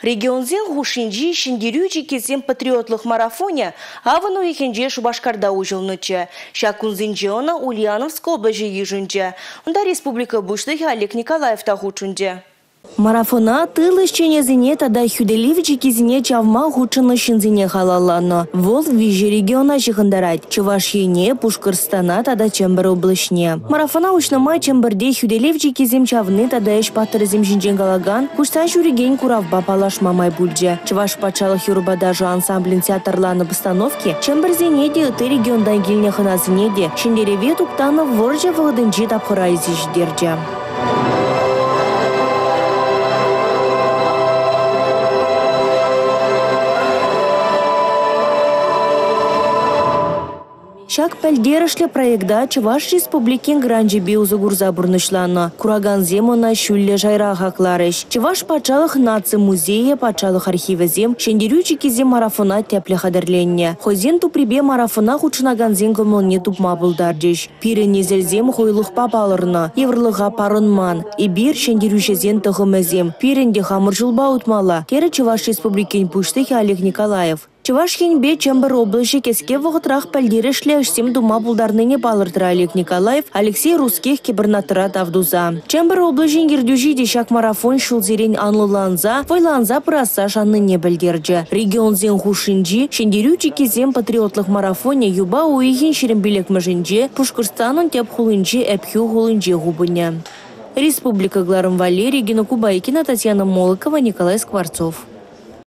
Регионсен хушшинчи «Ҫӗнтерӳ чиккисем» патриотлӑх марафонӗ авӑн уйӑхӗнче Шупашкарта уҫӑлнӑччӗ. Ҫак кунсенче ӑна Ульяновск облаҫӗ йышӑнчӗ. Унта республика Пуҫлӑхӗ Олег Николаев та хутшӑнчӗ. Марафона тыл ӗҫченӗсене тата хӳтӗлев чиккисене чавма хутшӑннӑ ҫынсене халалланӑ. Вӑл виҫӗ региона ҫыхӑнтарать: Чӑваш Ене, Пушкӑртстана тата Чӗмпӗр облаҫне. Марафона уҫнӑ май Чӗмпӗрте хӳтӗлев чиккисем чавни тата ӗҫ паттӑрӗсем ҫинчен калакан куҫса ҫӳрекен куравпа паллашма май пулчӗ. Чӑваш патшалӑх юрӑпа ташӑ ансамблӗн театрланӑ постановки Чӗмпӗрсене те, ытти регионтан килнӗ хӑнасене те Ҫӗнтерӗве туптанӑ вӑрҫӑ вӑхӑтӗнчи тапхӑра илсе ҫитерчӗ. Ҫак пӗлтерӗшлӗ проекта Чӑваш Республикин гранчӗпе усӑ курса пурнӑҫланӑ. Куракансем ӑна ҫӳллӗ шайра хакларӗҫ. Чӑваш патшалӑх наци музейӗ, патшалӑх архивӗсем «Ҫӗнтерӳ чиккисем» марафона тӗплӗ хатӗрленнӗ. Хӑйсен туприпе марафона хутшӑнакансен кӑмӑлне тупма пултарчӗҫ. Пирӗн несӗлсем хуйлӑхпа палӑрнӑ, йывӑрлӑха парӑнман. Эпир ҫӗнтерӳҫӗсен тӑхӑмӗсем. Пирӗн те хамӑр ҫулпа утмалла, терӗ Чӑваш Республикин Пуҫлӑхӗ Олег Николаев. Чӑваш Енпе Чӗмпӗр облаҫӗ кӗске вӑхӑтрах пӗлтерӗшлӗ ӗҫсем тума пултарнине палӑртрӗ Олег Николаев Алексей Русских кӗпӗрнаттӑра тав туса. Чӗмпӗр облаҫӗн ертӳҫи те ҫак марафон ҫулсерен анлӑланса, вӑйланса пырасса шаннине пӗлтерчӗ. Регионсен хушшинчи «Ҫӗнтерӳ чиккисем» патриотлӑх марафонӗ юпа уйӑхӗн 25-мӗшӗнче Пушкӑртстанӑн тӗп хулинчи Ӗпхӳ хулинче хупӑнӗ. Республика кӑларӑм валли Регина Кубайкина, Татьяна Молокова, Николай Скворцов.